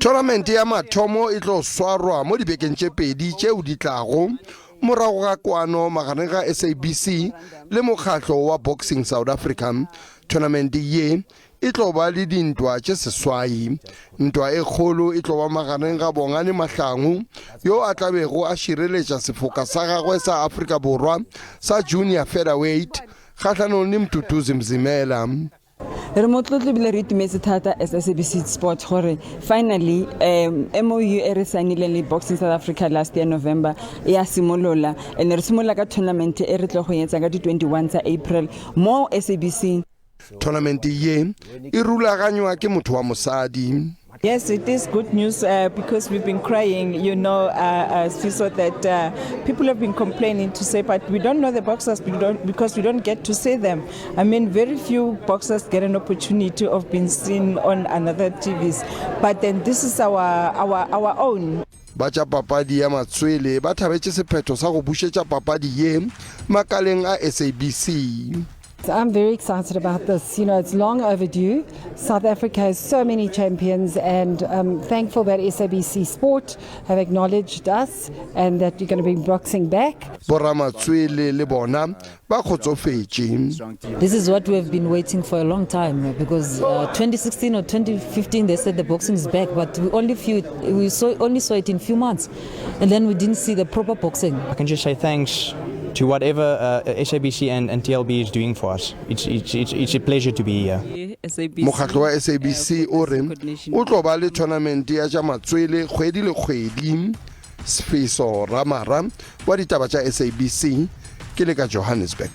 Thonamente ya mathomo e tlo swarwa mo dibekeng tše pedi tšeo di tlago morago ga kwano magareng ga SABC le mokgatlo wa Boxing South Africa. Thonamente ye e tlo ba le dintwa tše seswai. Ntwa e kgolo e tlo ba magareng ga Bongani Mahlangu yo a tla bego a šireletša sefoka sa gagwe sa Afrika Borwa sa junior featherweight kgahlanong le Mduduzi Mzimela. Re motlotlo ebile re itumetse thata as SABC Sport gore finally MOU e re saenileng le Boxing South Africa last year November e a simolola, and re simolola ka tournament e re tlo go etsa ka di 21 tsa April mo SABC. Tournament ye e rulaganywa ke motho wa mosadi. Yes, it is good news because we've been crying, Sifiso, that people have been complaining to say, but we don't know the boxers because we don't get to see them. I mean, very few boxers get an opportunity of being seen on another TVs. But then this is our own. Ba tša papadi ya matswele ba thabetše sephetho sa go bušetša papadi ye makaleng a SABC. I'm very excited about this. It's long overdue. South Africa has so many champions, and I'm thankful that SABC Sport have acknowledged us and that you're going to be boxing back. Boramatswele le bona ba kgotsofetše. This is what we have been waiting for a long time, because 2016 or 2015 they said the boxing is back, but we only few we saw only saw it in few months, and then we didn't see the proper boxing. I can just say thanks to whatever SABC and TLB is doing for us. It's a pleasure to be here. Mokgatlo wa SABC o re o tlo ba le tournament ya tša matswele kgwedi le kgwedi. Sfiso Ramara wa ditaba tša SABC ke le ka Johannesburg.